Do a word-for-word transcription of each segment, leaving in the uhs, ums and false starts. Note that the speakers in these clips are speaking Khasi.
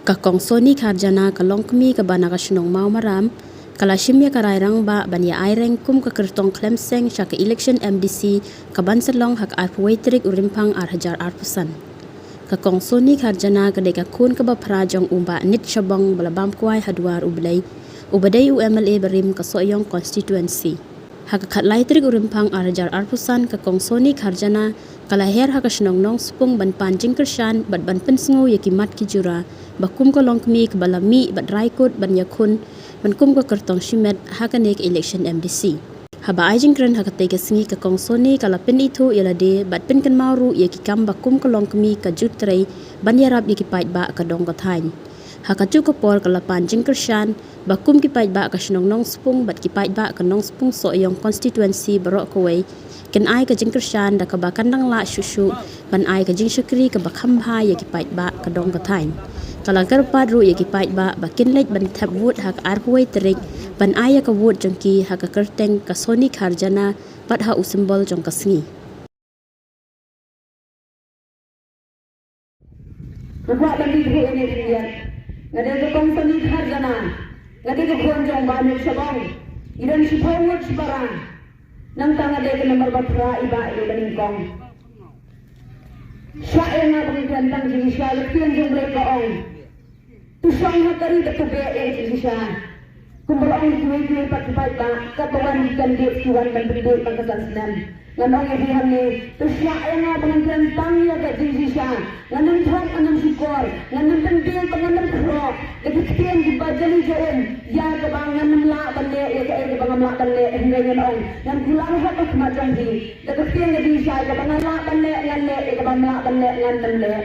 Ka Kong Sony Kharjana ka longkmie kaba na ka shnong Mawmaram, ka la shim ïa ka rai rangbah ban ïa aireng kum ka kyrtong khlem seng sha ka election M D C kaban sa long ha ka arphew wei tarik u Rymphang ar hajar arphew san. Ka Kong Sony Kharjana ka dei ka khun kaba phra jong u Bah Nit Shabong ba la bam kwai ha Dwar U Blei, uba dei u M L A barim ka Sohiong constituency. Ha ka khatlai tarik u Rymphang ar hajar arphew san, ka Kong Sony Kharjana ka la her ha ka shnong Nongspung ban pan jingkyrshan bad ban pynsngew ïa ki mat ki jura ba kum ka longkmie kaba la mih bad raikut ban ïakhun ban kum ka kyrtong shimet ha kane ka election M D C. Haba ai jingkren ha katei ka sngi, ka Kong Sony ka la pynithuh ïa lade bad pynkynmaw ruh ïa ki kam ba kum ka longkmie ka ju trei ban ïarap ïa ki paidbah ka dong ka thaiñ. Ha kajuh ka por ka la pan jingkyrshan ba kum ki paidbah ka shnong Nongspung bad ki paidbah ka Nongspung Sohiong constituency baroh kawei kin ai ka jingkyrshan da kaba kan dang lah shuh shuh ban ai ka jingshakri kaba kham bha ïa ki paidbah ka dong ka thaiñ. Ka la kyrpad ruh ïa ki paidbah ba kin leit ban thep vote ha ka arphew wei tarik ban ai ïa ka vote jong ki ha ka kyrteng ka Sony Kharjana bad ha u symbol jong ka sngi. Nga kwah ban ïathuh ïa kane ka jingïaid. Nga dei ka Kong Sony Kharjana. Nga dei ka khun jong Bah Nit Shabong. Ngi don shiphew ngut shipara. Nangta nga dei ka number ba phra i Bah ïa ka nyngkong. Shah ïa nga ba ngan kren tang jingshisha, ka ktien jong U Blei ka ong. To shong ha ka ri bad to beh ïa ka jingshisha. Kumba la ong kiwei kiwei pat ki paidbah, katba wan ki candidate ki wan ban pynbeit ba ka san snem. Ngan ong ïa phi hangne, to shah ïa nga ba ngan kren tang ïa ka jingshisha. Ngan ym thok, ngan ym shukor, ngan ym pynbeit bad ngan ym khrok da ki ktien kiba jali ja um, ïa kaba ngan ym lah ban leh ïa kaei kaba ngam lah ban leh. Hynrei ngan ong, ngan kular hok ha khmat jong phi da ka ktien ka jingshisha, kaba ngan lah ban leh ngan leh, ïa kaba ngam lah ban leh ngan ym leh.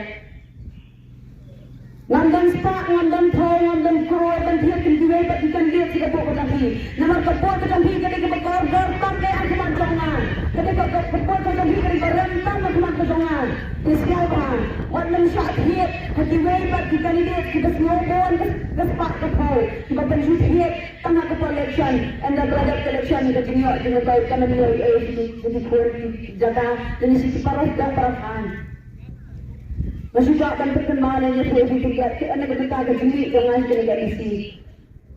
Ngam don spah, ngam don phew, ngam don klur ban thied kum kiwei pat ki candidate sha ka vote ka jong phi. Namar ka vote ka jong phi ka dei kaba kordor tam ha khmat jong nga. Ka dei ka, ka, ka vote ka jong phi ka dei kaba rem tam ha khmat ka jong nga. Te sngewbha wat nym shah thied ha kiwei pat ki candidate kiba sngew bun ka, ka spah ka phew, kiba pynjot thied tang ha ka por election. Ynda ka la dep ka election ka jingïoh jingïathuh kan ym ïoh ei ei sha ki khun ki jaka, lane sha ki para dong para thaw. Nga shu kwah ban pynkynmaw ïa phi, phi pynjot ïa ka bynta ka jingmih jong nga ha kane ka M D C.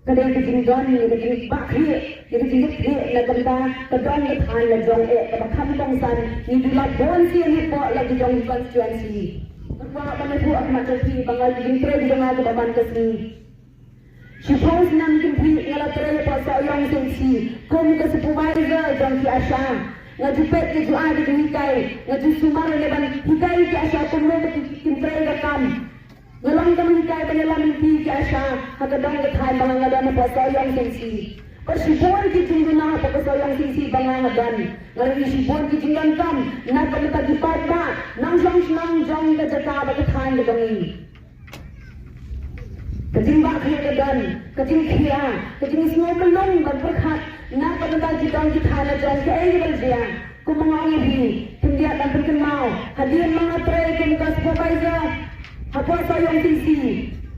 Ka dei ka jingdon ïa ka jingbakla, ïa ka jingkit na ka bynta ka dong ka thaiñ la jong eh kaba kham kongsan. Ngi ju lap bun sien hapoh la ki jong constituency. Nga kwah ban ïathuh ha khmat jong phi ba nga, ka jingtrei jong nga kaba man ka sngi. Shiphew snem kynthih nga la trei hapoh Sohiong C C kum ka supervisor jong ki ASHA. Nga ju peit, nga ju ai ka jinghikai, nga ju sumar lane ban hikai ki ASHA kumno ba ki, kin trei ka kam. Nga long ka nonghikai ban ïalam ïa ki ASHA ha ka dong ka thaiñ ba nga nga don hapoh Sohiong C C. Bad shibun ki jingduna hapoh ka Sohiong C C ba nga nga don. Nga la ïohi shibun ki jingdonkam na ka bynta ki paidbah nongshong shnong jong ka jaka bad ka thaiñ ka jong ngi. Ka jingbakla ka don, ka jingkhia, ka jingsngew kyllung ban pyrkhat na ka bynta ki dong ki thaiñ la jong kaei kaba la jia. Kumba nga ong ïa phi, khyndiat ban pynkynmaw, hadien ba nga trei kum ka supervisor hapoh Sohiong C C,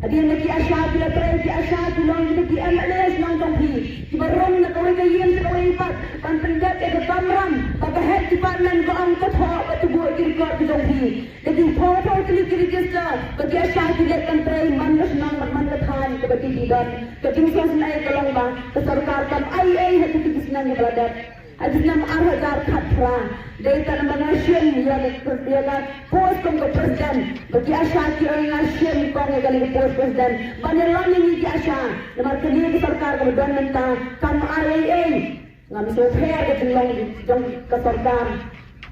hadien ba ki ASHA ki la trei, ki ASHA ki long kiba ki M L A shnong jong phi, kiba rung na kawei ka ïing sha kawei pat ban pyndep ïa ka kamram ba ka head department ka ong ka thoh ba to buh ki record ki jong phi. Ka jingphoto tylli ki register ba ki ASHA ki leit ban trei man ka shnong bad man ka thaiñ kaba ki ki don. Ka jingsngewsynei ka long ba ka sorkar kam ai ei ha kito ki snem kiba la dep. Ha ki snem ar hajar khatphra, dei tang ba nga shim ïa ka, ïa ka post kum ka president, ba ki ASHA ki ong nga shim kong ïa kane ka post president ban ïalam ïa ngi ki ASHA. Namar kane ka sorkar kaba don mynta kam ai ei ei. Ngam sngewthuh ka jinglong jong ka sorkar.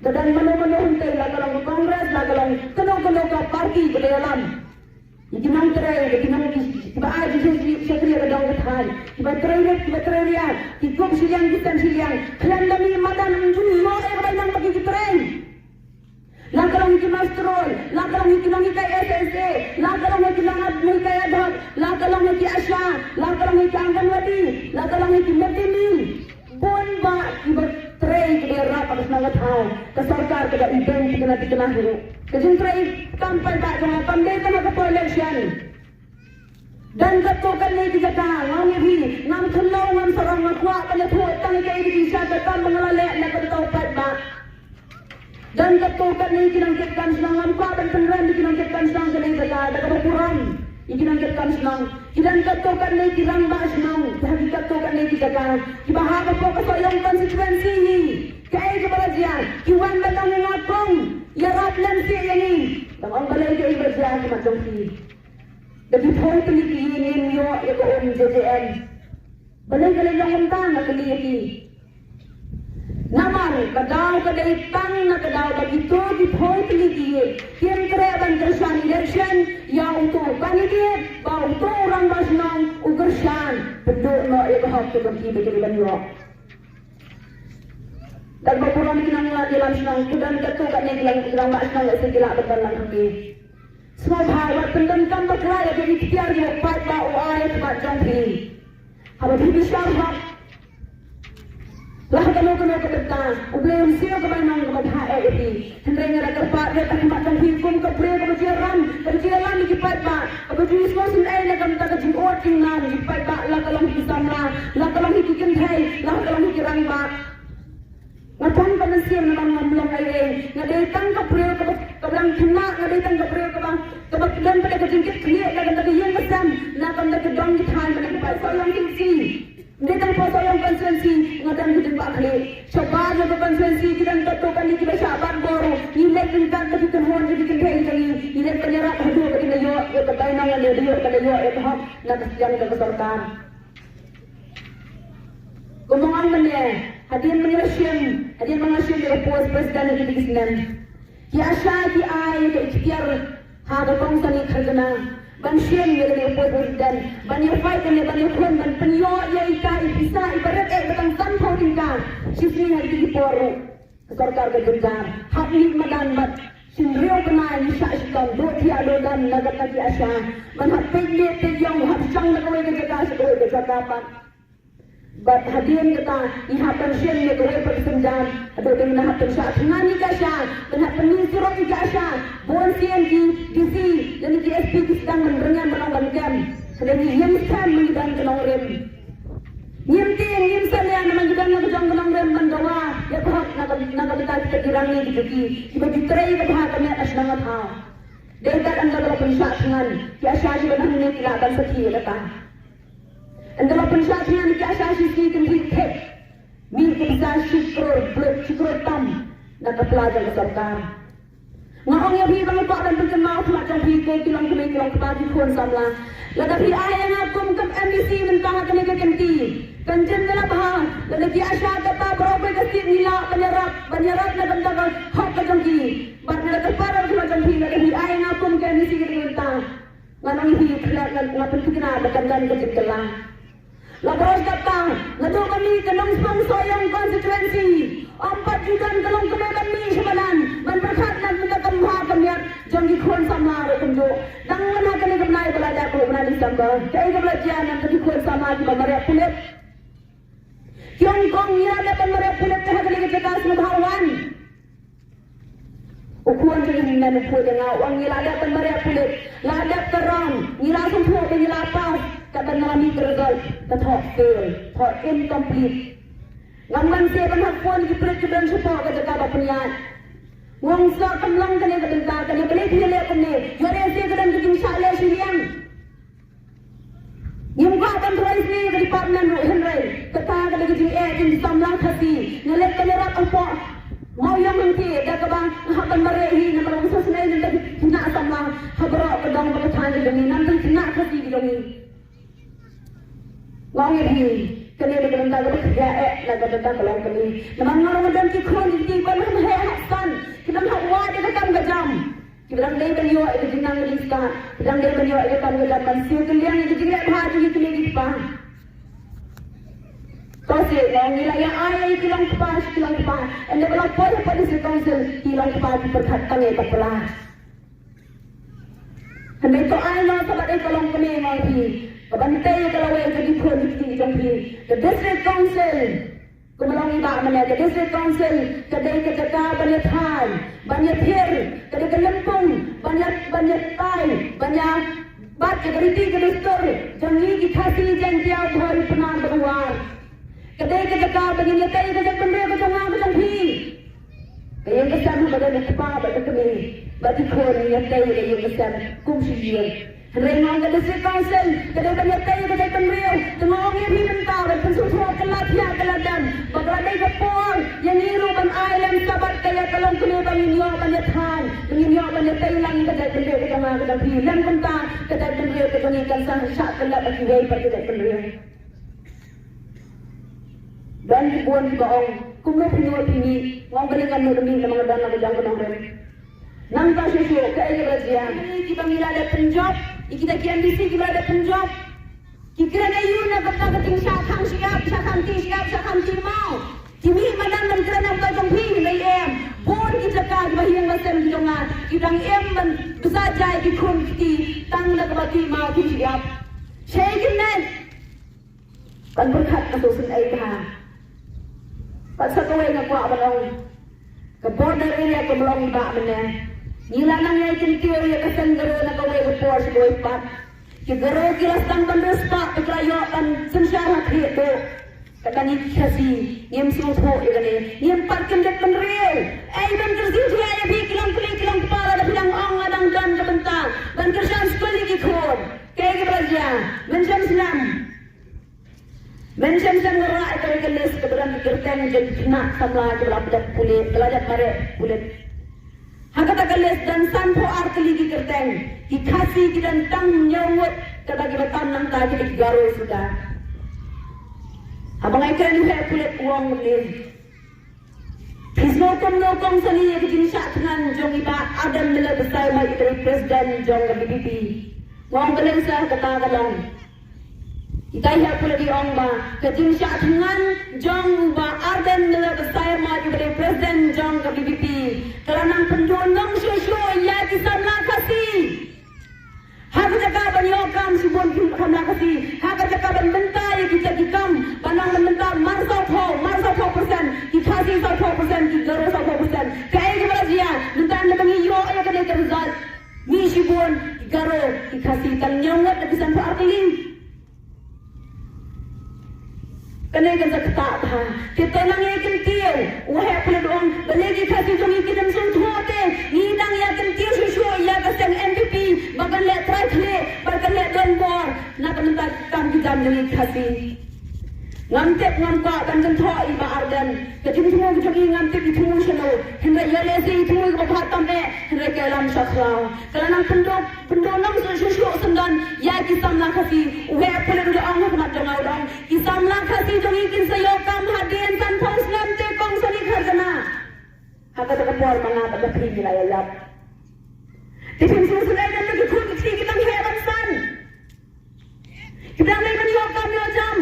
Ka don mano mano hangtei, la ka long ka Congress, la ka long kano kano ka party kaba ïalam ïa ki nongtrei, ïa ki nong, kiba ai jingshakri ha ka dong ka thaiñ, kiba trei rit, kiba trei riat, ki kup shiliang ki sem shiliang. Khlem da mih madan ym ju ïoh ïa ka bainong ba ki trei. La ka long ïa ki master role, la ka long ïa ki nonghikai S S A, la ka long ïa ki nonghikai ad hoc, la ka long ïa ki ASHA, la ka long ïa ki Anganwadi, la ka long ïa ki midday meal. Bun bah kiba trei kiba ïarap ha ka shnong ka thaw, ka sorkar kaba ibeiñ tikna tikna hi ruh. Ka jingtrei kam paidbah jong nga kam dei tang ha ka por election. Don katto katne ki jaka, nga ong ïa phi, ngam khyndew ngam sarong, nga kwah ban ïathuh tang ïa kaei ka jingshisha ka kam ba nga la leh na ka bynta u paidbah. Don katto katne ki nongkitkam shnong, ngam kwah ban pynrem ïa ki nongkitkam shnong kane ka jaka da kaba burom. Ïa ki nongtrei kam shnong, ki don katto katne ki rangbah shnong, ha ki katto katne ki jaka, kiba ha ka pok ka Sohiong constituency hi. Kaei kaba la jia, ki wan ban long ïa nga kong, ïarap lem seh ïa ngi. Tang ong balei kaei kaba jia ha khmat jong phi. Da ki phew tylli ki ïing ngim ïoh ïa ka um J J M. Balei ka lei long kumta, nga kylli ïa ki. Namar ka daw ka dei tang na ka daw ba kito ki phew tylli ki ïing kim treh ban kyrshan election ïa uto uba ïadei ba uto u rangbah shnong u kyrshan pynduh noh ïa ka hok ka jong ki ba ki dei ban ïoh. Katba burom ki nonglait ïalam shnong, ki don katto katne ki lang, ki rangbah shnong lehse ki lah ban don lang hangne. Sngewbha wat pyndonkam bakla ïa ki ikhtiar kiba paidbah u ai ha khmat jong phi. Haba phi bishar hok la ha kano kano ka bynta, U Blei un siew ka bainong kaba bha eh ïa phi. Hynrei nga da kyrpad ïa ka khmat jong phi kum ka briew kaba ju ïalam, kaba ju ïalam ïa ki paidbah, kaba ju ïasnoh sngewsih na ka bynta ka jingud jingman ki paidbah, la ka long ki samla, la ka long ki kynthei, la ka long ki rangbah. Nga thang ka mynsiem namar ngam long ei ei. Nga dei tang ka briew kaba, kaba dang khynnah, nga dei tang ka briew kaba, kaba don pat ka jingkit khlieh na ka bynta ka ïing ka sem, na ka bynta ka dong ki thaiñ, na ka bynta ka Sohiong Constituency. Nga dei tang ka Sohiong Constituency, nga don ka jingbakla. Shabar jong ka constituency ki don katto katne kiba shah bat bor. Ngi leit ryngkat bad ki kynhun jong ki kynthei jong ngi. Ngi leit ban ïarap haduh ba kin da ïoh ïa ka bainong, ngi leit da ïoh, ban da ïoh ïa ka hok na ka sdang jong ka sorkar. Kumba nga ong mynne, hadien ba nga la shim, hadien ba nga la shim ïa ka post president ha kine ki snem, ki ASHA ki ai ïa ka ikhtiar ha ka kong Sani Kharjana ban shim ïa kane ka post president, ban ïa fight, ban ïa, ban ïakhun, ban pynïoh ïa ita i pisa iba rit eh ba tang sanphew tyngka shisngi ha kine ki por ruh. Ka sorkar ka jynjar hap mih madan bad hynriew bnai ngi shah shitom, duh thiah duh dam na ka bynta ki ASHA, ban hap peit miet peit ïong, hap shong na kawei ka jaka sha kawei ka jaka pat. Bad hadien kata ngi hap ban shim ïa kawei pat ka sienjam, haduh ba ngin hap ban shah thngan ïa ki ASHA, ban hap pynmih surok ïa ki ASHA. Bun sien ki DC lane ki SP ki sdang ban ryngiam ban ong ban kem. Hynrei ngi ïeng skhem ba ngi don ka nongrim. Ngim tieng ngim salia namar ngi don la ka jong ka nongrim ban dawa ïa ka hok na ka, na ka bynta kita ki rangi ki jong ki kiba ju trei ka bha ka miat ha shnong ha thaw. Dei kat ynda ba la pynshah thngan ki ASHA kiba dang mih ki lah ban sakhi ïa kata. Ynda la pynshah thngan ki ASHA shi sngi kin thik thik mih ki pisa shi klur blut, shi klur tam na ka pla jong ka sorkar. Nga ong ïa phi ba nga kwah ban pynkynmaw ha khmat jong phi ko ki longkmie ki longkpa ki khun samla. Lada phi ai ïa nga kum ka MDC mynta ha kane ka kynti, kan jin da la bha, lada ki ASHA kata baroh kawei ka state ngi lah ban ïarap, ban ïarap na ka bynta ka hok ka jong ki. Bad nga da kyrpad ha khmat jong phi, lada phi ai ïa nga kum ka MDC kane ka mynta, ngan ong ïa phi khlem, nga pynthikna ba kan don ka jingkylla. La baroh kata, naduh ba mih ka nongspung Sohiong constituency, ym pat ju don ka longkmie ban mih sha madan ban pyrkhat na ka bynta ka bha ka miat jong ki khun samla ruh kumjuh. Dang mynta kane ka bnai ba la dep ruh, bnai December, kaei kaba la jia na ka bynta ki khun samla kiba mareh pulit? Ki ong kong ngi la dep ban mareh pulit ha kane ka jaka, sngewbha wan. U khun jong i hynmen u khun jong nga u ong ngi la dep ban mareh pulit, la dep ka rong, ngi la sngewthuh ba ngi la pass, katba nga la mih ka result ka thoh fail, thoh incomplete. Ngam wan seh ban hap phone ki pulit kiba don shapoh ka jaka ba pynïaid. Nga ong sa kam long kane ka bynta, kane balei phi leh kumne, ïoh lehse ka don ka jingshah leh shiliang. Ngim kwah ban throi sniew ïa ka department ruh hynrei kata ka dei ka jingeh jong ki samla Khasi. Nga leit ban ïarap hapoh Mawïong hangtei da kaba nga hap ban mareh hi namar ba nga sngewsynei na ka bynta ki khynnah samla ha baroh ka dong bad ka thaiñ ka jong ngi, namar ki khynnah Khasi ki jong ngi. Nga ong ïa phi, kane dei ka bynta kaba khia eh na ka bynta ka longkmie. Namar nga ruh nga don ki khun ki kti kiba hap heh hap san, kiba hap wad ïa ka kam ka jam. Kiba dang dei ban ïoh ïa ka jingnang ka jingstad, kiba dang dei ban ïoh ïa ka kam ka jam ban siew kylliang ïa ka jingleh bha jong ki kmie ki kpa. To seh, ngi la ïa ai ïa ki longkpa sha ki longkpa. Ynda ba la poi hapoh District Council, ki longkpa ki pyrkhat tang ïa ka pla. Hynrei to ai noh sa bad ïa ka longkmie, nga ong ïa phi, ka ban tei ïa ka lawei jong ki khun ki kti jong phi. Ka District Council, kumba la ong i Bah mynne, ka District Council ka dei ka jaka ban ïathaiñ, ban ïathir, ka dei ka lympung ban ïa, ban ïatai, ban ïa bat ïa ka riti ka dustur jong ngi ki Khasi Jaiñtia, Bhoi, Pnar bad War. Ka dei ka jaka ba ngin ïatai ïa ka jaitbynriew ka jong nga ka jong phi. Ka ïing ka sem haba don u kpa bad ka kmie bad ki khun, ngin ïatai ïa ka ïing ka sem kum shi ïing. Hynrei nga ong ka District Council ka dei ban ïatei ka jaitbynriew. Te nga ong ïa phi mynta ban pynsngewthuh ka la thiah ka la dem. Ba ka la dei ka por ïa ngi ruh ban ai lem sabat ka ïa ka long kane ba ngin ïoh ban ïathan, ba ngin ïoh ban ïatei lang ïa ka jaitbynriew ka jong nga ka jong phi. Lem kumta ka jaitbynriew ka jong ngi kan sa shah ka la ba kiwei pat ka jaitbynriew. Don ki bun kiba ong kumno phi nud phi mih, nga ong balei ngam nud mih namar nga don la ka jong ka nongrim. Nangta shuh shuh kaei kaba la jia? Kiba ngi la dep pynjop, ïa kita ki M D C kiba la dep pynjop, ki kren aïu na ka bynta ka jingshah khang shyiap, shah khang ti shyiap, shah khang ti maw? Ki mih madan ban kren na ka bynta jong phi hynrei em. Bun ki jaka kiba hiang ba sem ki jong nga ki dang im ban bsa jai ki khun ki kti tang da kaba ti maw ti shyiap. Shaei kin nang Ban pyrkhat ka sosyn ei bha. Pat sa kawei nga kwah ban ong, ka border area ka Mawlong ba mynne ngi la nang ïai kyntiew ïa ka seng Garo na kawei ka por sha kawei pat. Ki Garo ki la sdang ban riewspah, ki la ïoh ban synshar ha khlieh duh. Kata ngi ki Khasi ngim sngewthuh ïa kane, ngim pat kyndit bynriew. Ei ban kyrsiew jia ïa phi ki long kli ki long kpa, lada phi dang ong nga dang don ka bynta ban kyrshan skul ïa ki khun. Kaei kaba la jia? Mynshem snem Mynshem snem nga rah ïa kawei ka list kaba don ki kyrteng jong ki khynnah samla kiba la dep pulit, kiba la dep mareh pulit. Ha kata ka list don sanphew ar tylli ki kyrteng. Ki Khasi ki don tang hynñiew ngut, kata kiba tam nangta ki dei ki Garo suda. Haba nga ïakren ïa u heh pulit u ong kumne, phi sngewthuh kumno kong sani ïa ka jingshah thngan jong i Bah Ardent Miller Basaiawmoit, i President jong ka V P P? Nga ong balei sa kata ka long. Itai heh pulit i ong ba ka jingshah thngan jong u Bah Ardent Miller Basaiawmoit, i President jong ka V P P, ka la nang pynduh nong shuh shuh ïa ki samla Khasi. Ha ka jaka ban ïoh kam shibun ki samla Khasi, ha ka jaka ban bynta ïa ki jait ki kam, ban nang ban bynta mar sawphew, mar sawphew percent ki Khasi, sawphew percent ki Garo, sawphew percent. Kaei kaba la jia? Mynta lada ngi ïoh ïa kane ka result, mih shibun ki Garo, ki Khasi, tang hynñiew ngut na ki sanphew ar tylli. Kane kan sa ktah bha. Te to nang ïa kyntiew. U heh pulit u ong balei ki Khasi jong ngi kim sngewthuh te. Ngi dang ïa kyntiew shuh shuh ïa ka seng N P P ba kan leh trai khlieh, ba kan leh donbor na ka bynta ki kam ki jam jong ngi ki Khasi. Ngam tip, ngam kwah ban kynthoh ïa i Bah Ardent. Ka jingthmu ka jong i ngam tip i thmu shano. Hynrei ïa lehse i thmu kaba bha tam eh, hynrei ka ïalam sha khlaw. Ka la nang pynduh, pynduh nong shuh shuh shuh syndon ïa ki samla Khasi. U heh pulit u da ong ha khmat jong nga, u da ong ki samla Khasi jong ngi kin sa ïoh kam hadien sanphew snem te kong sani kharjana. Ha kata ka por ma nga bad ma phi ngi la ïalam. Te phim sngewsynei, don ki khun ki kti ki dang heh ban san. Ki dang dei ban ïoh kam ïoh jam.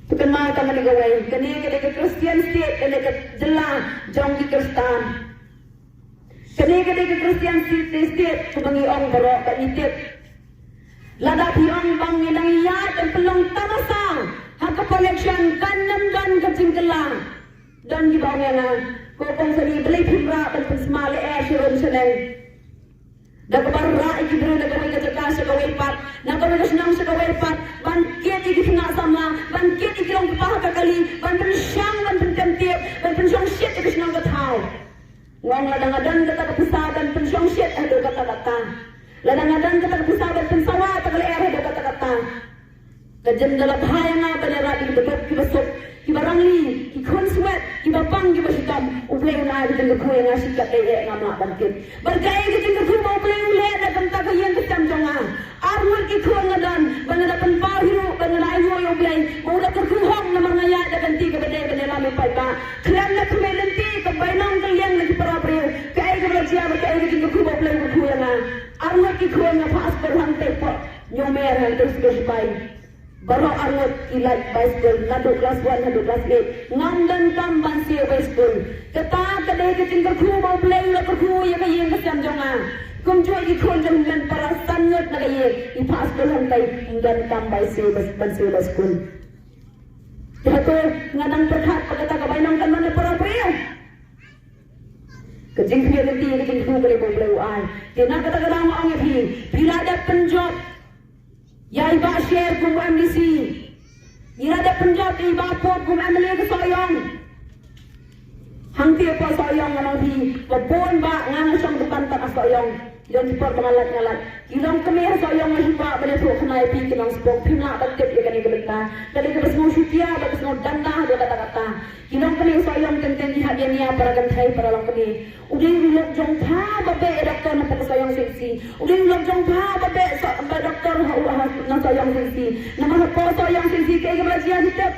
To kynmaw tang kane kawei, kane ka dei ka Christian state, kane ka jylla jong ki Khristan. Kane ka dei ka Christian state, state kaba ngi ong baroh ba ngi tip. Lada phi ong ba ngi dang ïaid ban pynlong tamasa ha ka election, kan nym don ka jingkylla. Don kiba ong ïa nga, ko kong sani, balei phim rah ban pynsma lyer sha rum sha neng? Da kaba rah ïa ki briew na kawei ka jaka sha kawei pat, na kawei ka shnong sha kawei pat, ban kit ïa ki khynnah samla, ban kit ïa ki rong kpa ha ka kali, ban pynshong, ban pyntem tip, ban pynshong shit ïa ka shnong ka thaw. Nga ong lada nga don kata ka pisa ban pynshong shit haduh katta katta, lada nga don kata ka pisa ban pynsawa kata ka lyer haduh katta katta, ka jin da la bha ïa nga ban ïarap ïa kiba duk kiba suk, kiba rangli, ki khun swet, kiba pang kiba shitom. U Blei un ai ka jingkyrkhu ïa nga shikatdei eh, ngam lah ban kit. Bad kaei ka jingkyrkhu ba U Blei u leh na ka bynta ka ïing ka sem jong nga? Ar ngut ki khun nga don, ba nga da pynpaw hi ruh, ba nga da ainguh ïa U Blei ba u da kyrkhu hok namar nga ïaid da ka lynti kaba dei ban ïalam ïa u paidbah. Khlem da khmih lynti ka bainong ka liang na ki para briew. Kaei kaba la jia bad kaei ka jingkyrkhu ba U Blei u kyrkhu ïa nga? Ar ngut ki khun nga phah skul hangtei, pok Hynñiewmer hangtei skul sipai. Baroh ar ngut ki lait bai skul, naduh klas one haduh klas eight. Ngam donkam ban siew bai skul. Kata ka dei ka jingkyrkhu ba U Blei u la kyrkhu ïa ka ïing ka sem jong nga. Kumjuh ki khun jong u hynmen para san ngut na ka ïing, i phah skul hangtei, ym donkam bai siew bai, ban siew bai skul. Te hato nga dang pyrkhat ba kata ka bainong kan wan na para briew? Ka jingkhmih lynti, ka jingkyrkhu ka dei ba U Blei u ai. Te na kata ka daw nga ong ïa phi, phi la dep pynjop ïa i Bah Sher kum u M D C. Ngi la dep pynjop ïa i Bah Pop kum M L A ka Sohiong. Hangtei hapoh Sohiong, nga ong ïa phi, ba bun ba nga, nga shong dukan pat ha Sohiong. Don ki por ba nga lait nga lait. Ki longkmie ha Sohiong nga shu kwah ban ïathuh khana ïa phi ki nongspok, phim lah ban tip ïa kane ka bynta. Ka dei kaba sngew shutia bad ka sngew danda haduh katta katta. Ki longkmie ha Sohiong teng teng ki hap ïania para kynthei para longkmie. U dei u lok jong pha ba beh ïa doktor na Sohiong C H C. U dei u lok jong pha ba beh so, ba doktor ha u ha na Sohiong C H C. Namar hapoh Sohiong C H C kaei kaba la jia phi tip.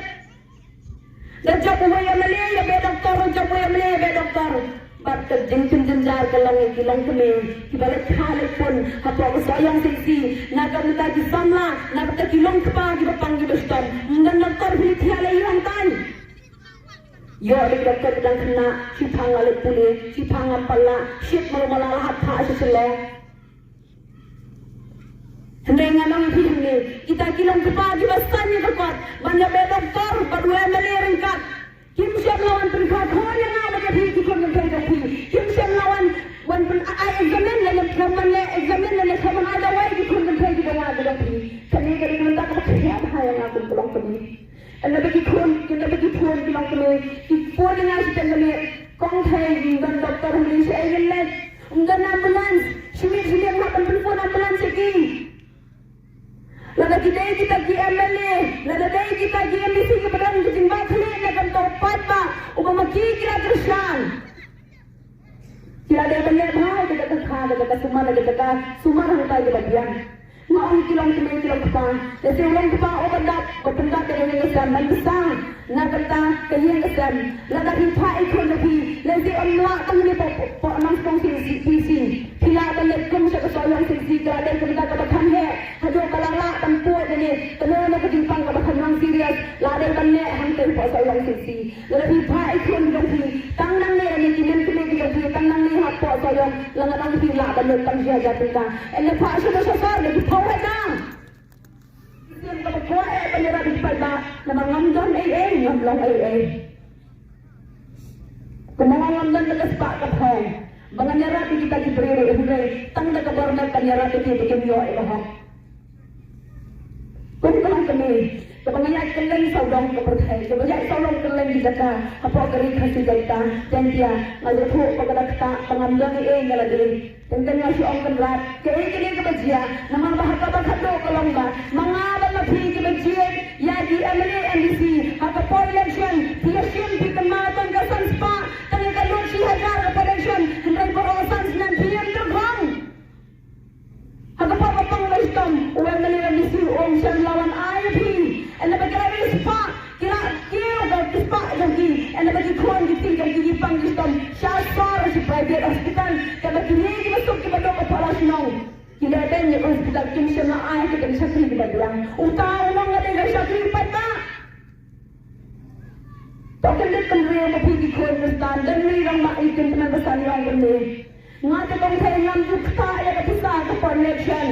Da jop uwei M L A ïa beh doktor, jop uwei M L A ïa beh doktor. Bad ka jingpynjynjar ka long ïa ki longkmie kiba leit kha leit pun hapoh ka Sohiong C H C. Na ka bynta ki samla, na ka bynta ki longkpa kiba pang kiba shitom. Ym don doktor phi leit thiah leit ïoh hangtai. Ïoh dei doktor ki dang khynnah, shiphang la leit pule, shiphang ngam pat lah, shit malu mala la hap phah sha Shillong. Hynrei ngan ong ïa phi hangne, kita ki longkpa kiba saiñ ïa ka kot ban ïa beh doktor bad u M L A ryngkat, kim shym la wan pynkhot ïa nga bad ïa phi ki khun kynthei jong phi. Kim shym la wan, wan pyn, ai examine lane khlem wan leh examine lane khlem wan ai dawai ki khun kynthei kiba wad jong phi. Kane ka dei ka bynta kaba khia bha ïa nga kum ka longkmie. Ynda ba ki khun, ynda ba ki phone ki longkmie ki phone ïa nga shiteng ka miet, Kong Thei, ym don doktor hangne, shaei ngin leit? Ym don ambulance. Shi miet shi miet nga hap ban pynphone ambulance ïa ki. Lada ki dei kita ki M L A, lada dei kita ki M D C kiba don ka jingbakla na ka bynta u paidbah uba ma ki ki la kyrshan. Ki la dei ban leh bha ïa ka jaka kha, ka jaka sumar, ka jaka sumar hangtai kaba biang. Nga ong ki longkmie ki longkpa, lehse u longkpa uba dap, ba pyndap ïa ka ïing ka sem ban pisa na ka bynta ka ïing ka sem. Lada phi phah i khun jong phi, lehse ym lah tang ne hapoh, hapoh Nongstoiñ C C, phi lah ban leit kum sha ka Sohiong C C, ka la dei ka bynta kaba kham heh. Haduh ba la lah ban poi ïa ne, kano kano ka jingpang kaba kham long serious, la dei ban leh hangtei hapoh Sohiong C C. Lada phi phah i khun jong phi tang nangne, lane ki hynmen ki hynmen ki jong phi tang nangne hapoh Sohiong, la ngan ong phi lah ban lut tang shi hajar tyngka. Ynda phah sha ka sor, da ki phew hajar. Ki sien kaba kwah eh ban ïarap ïa ki paidbah, namar ngam don ei ei, ngam long ei ei. Kumno ngam don da ka spah ka phew ba ngan ïarap ïa kita ki briew ruh, hynrei tang da ka bor met ban ïarap ïa ki ba kim ïoh ïa ka hok. Kum ka longkmie kaba nga ïaid kylleng sawdong ka pyrthei, kaba ïaid sawdong kylleng ki jaka hapoh ka ri Khasi Jaintia, Jaintia, nga ïathuh ba ka da ktah ba ngam don ei ei nga la dei. Teng teng nga shu ong kynrad, kaei kane kaba jia, namar ba ha kaba khatduh ka long ba ma nga bad ma phi kiba jied ïa ki M L A M D C ha ka por election, phi ïa shim phi kynmaw tang ka san spah, tang ïa ka lut shi hajar ka por election, hynrei baroh san snem phi ïa tyrkhong. Ha ka por ba pang ba shitom, u M L A M D C um shym la wan ai ïa phi. Ynda ba ki la ri spah, ki la kiew ka ki spah jong ki. Ynda ba ki khun ki kti jong ki ki pang ki shitom sha sor, sha private hospital. Kaba kine kiba suk kiba duk hapoh la shnong ki leh beiñ ïa ka hospital, kim shym la ai ïa ki shakri kiba biang. Uta u long lade ka shakri paidbah. To kyndit kynriw ma phi ki khun Khristan, don ri rangbah ïa ki tymmen basan ïa ong kumne. Nga te Kong Thei ngam ju ktah ïa ka pisa ka por election.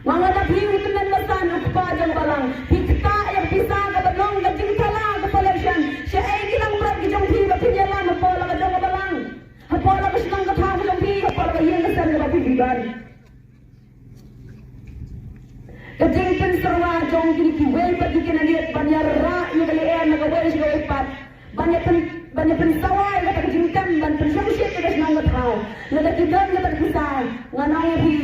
Nga nga da phi u tymmen basan u kpa jong balang. Phi ktah ïa ka pisa kaba long ka jingthala ka por election. Shaei ki nongbrot ki jong phi ba phin ïalam hapoh la ka jong ka balang, hapoh la ka shnong ka thaw ka jong phi, hapoh la ka ïing ka sem kaba phi phi ban. Ka jingpynsyrwa jong kine kiwei pat ki candidate ban ïarah ïa ka lyer na kawei sha kawei pat, ban ïa pyn, ban ïa pynsawa ïa kata ka jingtem ban pynshongshit ïa ka shnong ka thaw. Lada ki don kata ka pisa, nga ong ïa phi,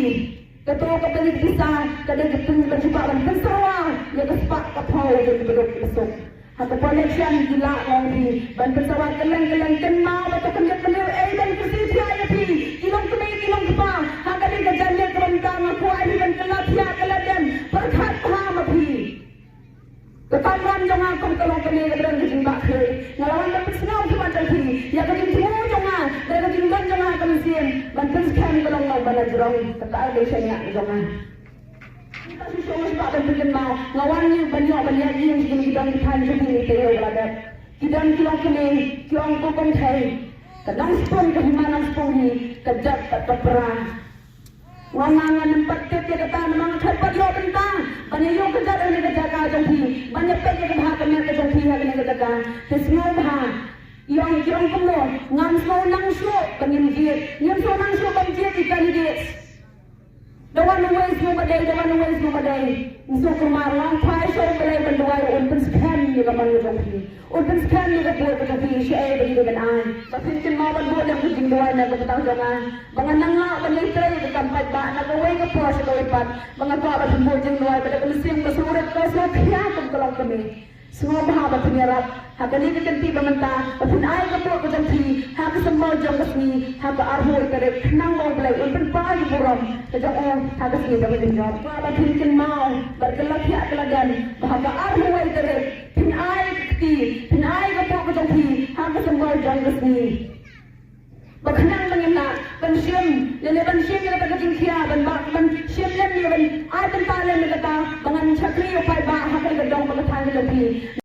kato ka pyn, pisa ka dei ka pyn, ban shu ban pynsyrwa ïa ka spah ka phew jong ki baduk ki basuk. Ha ka por election ki lah ong phi ban pynsawa kylleng kylleng, kynmaw ba to kyndit kynriw ei ban kyrsiew thiah ïa phi. Ki longkmie ki longkpa, ha kane ka janmiet ka bynta nga kwah ïa phi ban kylla thiah kylla dem, pyrkhat bha ma phi. Ka kamram jong nga kum ka longkmie ka don ka jingbakla. Nga la wan ban pynsngew phi ban jong phi ïa ka jingthmu jong nga, da ka jingdon jong nga ka mynsiem ban pynskhem ka long nongban la jrong. Kata ka dei shaniah jong nga. Kita shisha nga shu ban pynkynmaw, nga wan ïa ban ïoh ban ïaid ïing sha kine ki don ki thaiñ jong ngi te ïoh ba la dep. Ki don ki longkmie ki ong ko Kong Thei, ka nongspung ka hima nongspung hi ka jot bad ka pra. Nga nga ngam pat tip ïa kata namar nga khlem pat ïoh bynta ban ïa ïoh ka jot ha kane ka jaka jong phi, ban ïa peit ïa ka bha ka miat ka jong phi ha kane ka jaka. Te sngewbha ïa ong ki ong kumno, ngam sngew nang shuh ban ngim jied, ngim sngew nang shuh ban jied ïa ki candidates. Da wan uwei Sngewbha dei da wan wei sngewbha dei. Ngi sngewkmen lang phai sha U Blei ban duwai un pynskhem ïa ka mon ka jong phi. Un pynskhem ïa ka buh ka jong phi shaei ba ngi dei ban ai. Ba phin kynmaw ban buh lem ka jingduwai na ka bynta jong nga. Ba ngan nang lah ban ïai trei ïa ka kam paidbah na kawei ka por sha kawei pat. Ba nga kwah ba phin buh jingduwai ba da ka mynsiem ka sngewrit ka sngewkhia kum ka longkmie. Sngewbha ba phin ïarap ha kane ka kynti ba mynta ba phin ai ka buh ka jong phi ha ka symbol jong ka sngi ha ka arphew wei tarik khnang ba U Blei un pynpaw ïa ka burom ka jong u ha ka sngi jong ka jingjop. Kwah ba phin kynmaw bad ka la thiah ka la dem ba ha ka arphew wei tarik phin ai ka kti, phin ai ka buh ka jong phi ha ka symbol jong ka sngi. Ba khnang ba ngin lah ban shim, lane ban shim ïa kata ka jingkhia, ban ba, ban shim lem ïa, ban ai bynta lem ïa kata ba ngan shakri ïa u paidbah ha kane ka dong ba ka thaiñ ka jong phi.